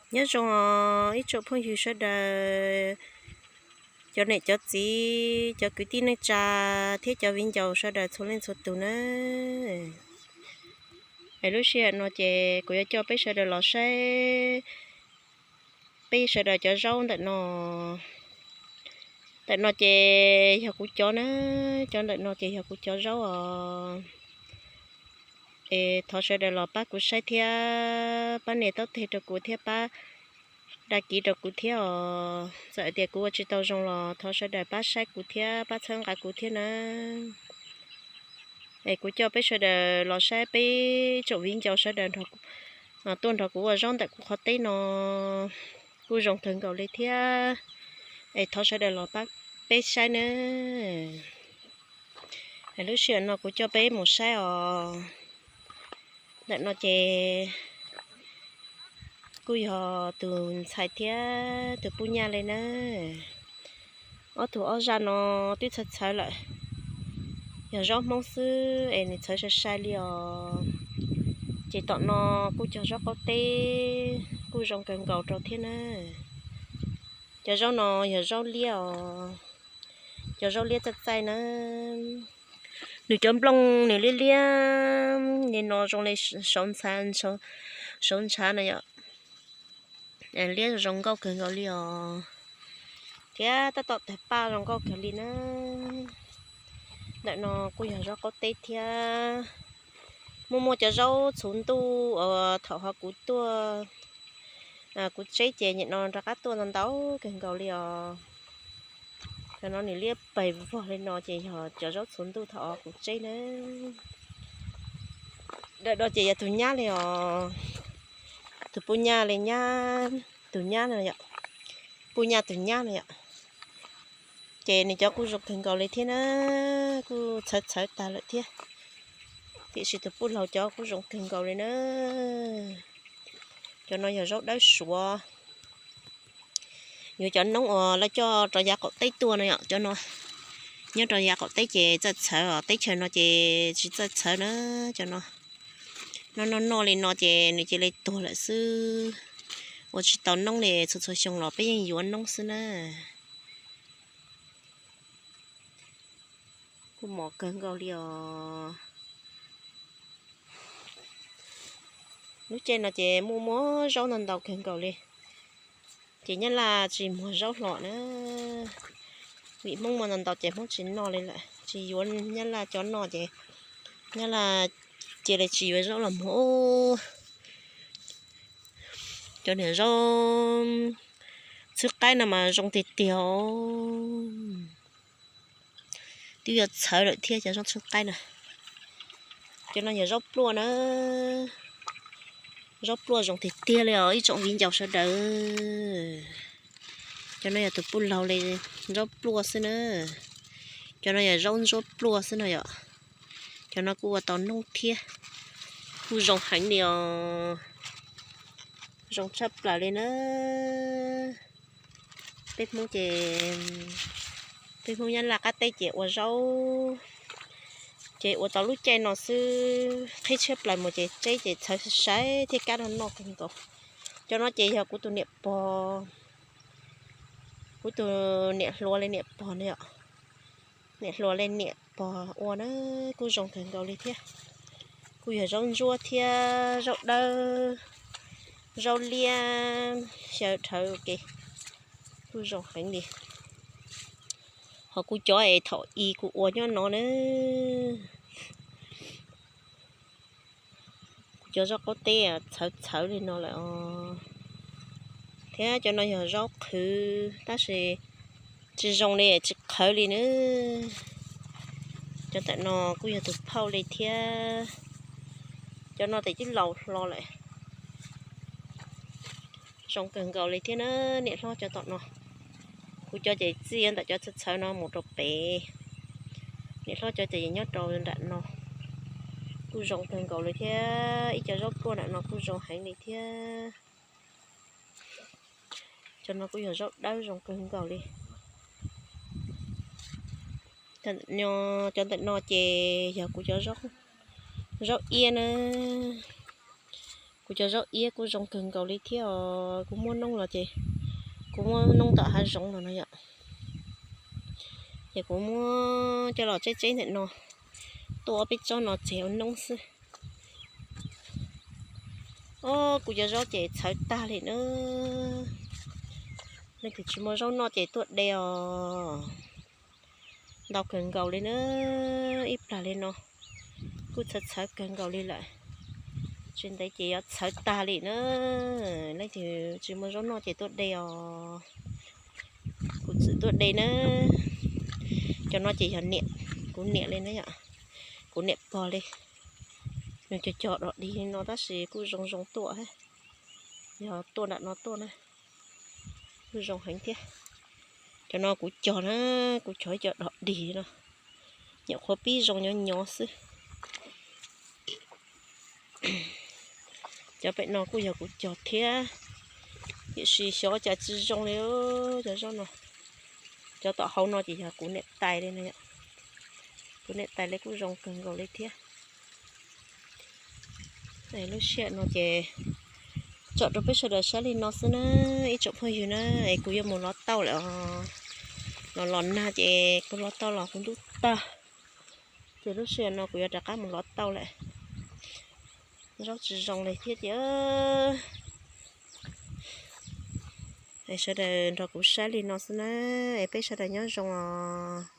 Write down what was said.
Nyob zoo ib tsoom phooj ywg sawv daws, cov niam cov txiv, cov kwv tij neej tsa thiab cov viv ncaus sawv daws txhua leej txhua tus na. Es lub sij hawm no ces kuv yuav coj peb sawv daws los saib peb sawv daws cov zaub ntawm no. Ntawm no ces yog kuv cov na, cov ntawm no ces yog kuv cov zaub os. Es thov sawv daws los pab kuv saib thiab pab nias taub teg rau kuv thiab pab dag kiv rau kuv thiab os. Txawm tias kuv ua tsis tau zoo los thov sawv daws pab saib kuv thiab pab txhawb nqa kuv thiab na. Es kuv coj peb sawv daws los saib peb tsoom viv ncaus sawv daws tuaj nrog kuv ua zaub ntawm kuv qhov teb no kuj zoo kawg nkaus li thiab. Es thov sawv daws los pab peb saib na. Lub sij hawm no kuv coj peb mus saib os. Ntawm no ces kuj yog tus ntxhais thiab tus puj nyaj li na. Ob tug ob zaj no twb txhawv txhawv lawm, yog zaub Hmoob xwb es nws txhawv sai sai li os. Ces tom no kuj cog zaub qaub teb kuj zoo kawg nkaus rau thiab na. Cov zaub no yog zaub liab os, cov zaub liab txaij txaij na. Nws cov nplooj nws liab liab li no zoo li saud ntshav, saud ntshav na yom. Liab zoo nkauj kawg nkaus li os, thiab tab tom tawg paj zoo nkauj kawg li na. Ntawm no kuj yog zaub qaub teb thiab. Muaj muaj cov zaub txhuv ntuj uas thaum ho kuv tuaj, kuv tseb ces nim no rov qab tuaj ntau ntau kawg nkaus li os. Cov no nws liab pes vog li no ces yog cov zaub txhuv ntuj thaum ho kuv tseb na. Ntawm no ces yog tus nyab li os, tus puj nyaj li nyab, tus nyab no yom, puj nyaj tus nyab no yom. Ces nws cov kuj zoo kawg nkaus li thiab na, kuj txhawv txhawv tag lawm thiab, tiam sis tus puj laug cov kuj zoo kawg nkaus li na. Cov no yog zaub dawb suav, yuav cov noob uas lawv coj rov yav qaum teb tuaj no yom, cov no nyob rau yav qaum teb ces txawj txhawv os, teb chaws no ces tsis txawj txhawv na. Cov no noj noj noj li no ces nws cia li tuag lawm xwb, ua tsis tau noob li, txhua txhua xyoo los peb yeej yuav noob xwb na. Kuj mos kawg nkaus li os. Lub caij no ces muaj muaj zaub ntau ntau kawg nkaus li, ces Nyab Laj tsis muag zaub hlo na, vim Hmoob muaj ntau ntau ces Hmoob tsis noj li lawm, tsis yuav Nyab Laj cov noj ces Nyab Laj cia li tsis yuav zaub los muag. Cov niag zaub txhwb qaib no mas zoo tiag tiag os. Twb yuav txhawv lawm thiab cov zaub txhwb qaib na. Cov no yog zaub pluaj na, zaub pluaj zoo tiag tiag li os ib tsoom viv ncaus sawv daws. Cov no yog tus puj laug li, zaub pluaj xwb na. Cov no yog zaub ntsuab pluaj xwb no yom. Cov no kuj ua tau noob thiab, kuj zoo heev li os, zoo tshaj plaws li na. Peb Hmoob ces, peb Hmoob Nyab Laj qab teb ces ua zaub, ces ua tau lub caij no xwb, qhib tshiab plaws mus ces tseb ces txhawv sai thiab kab no noj kawg nkaus. Cov no ces yog kuv tus niam pog, kuv tus niam hluas li niam pog na yom, niam hluas li niam pog ua na, kuj zoo kawg nkaus li thiab. Kuj yog zaub ntsuab thiab zaub dawb, zaub liab, xyaw dhawv ua ke, kuj zoo heev li. Ho kuv cov es thaum i kuv ua nyob no na, kuv cov zaub qaub teb txhawv txhawv li no lawm os. Thiab cov no yog zaub qhwv tab sis tsis zoo li tsis qhawv li na. Cov ntawm no kuj yog tus phauj li thiab. Cov no tes twb laus hlo lawm. Zoo kawg nkaus li thiab na. Niam hlob cov tom no, kuv cov ces txij ntawm cov txhawv txhawv no mus rau pem. Niam hlob cov ces nyob rau nram no. Kuj zoo kawg nkaus li thiab. Ib co zaub pluaj nram no kuj zoo heev li thiab. Cov no kuj yog zaub dawb zoo kawg nkaus li. Cov ntawm no ces yog kuv cov zaub iab na. Kuv cov zaub iab kuj zoo kawg nkaus li thiab os. Kuv muab noob los ces kuv muab noob tom hav zoov los no yom. Ces kuv muab coj los tseb tseb ntawm no, tuaj ob peb tsob no tseg ua noob xwb. Os, kuv cov zaub ces txhawv tag li na. Leej twg tsis muaj zaub noj ces tuaj de os. Ntau kawg nkaus li na, ib plag li no kuj txhawv txhawv kawg nkaus li lawm. Tsis ntev ces yuav txhawv tag li na. Leej twg tsis muaj zaub noj ces tuaj de os. Kuv txwm tuaj de na. Cov no ces yog niam, kuv niam li na yom. Kuv niam pog li. Nws cog cog dog dig li no tab sis kuj zoo zoo tuaj thiab. Yog tuaj nram no tuaj na, kuj zoo heev thiab. Cov no kuv cog na, kuv cog ib co dog dig no, nyuam qhuav pib zoo nyob nyob xwb. Cov pem no kuj yog kuv cog thiab, tiam sis xyov cas tsis zoo li cov zaub no. Cov tom hauv no ces yog kuv niam tais li no, kuv niam tais li kuj zoo kawg nkaus li thiab. Lub sij hawm no ces tsom rau peb sawv daws saib li no xwb na, ib tsoom phooj ywg na. Es kuv yuav mus lov tauj lawm os. Los los nag ces kuv lov tauj los kuv ntuj tag, ces lub sij hawm no kuv yuav rov qab mus lov tauj lawm. Zaub tsis zoo li thiab ces sawv daws nrog kuv saib li no xwb na, es peb sawv daws nyob zoo os.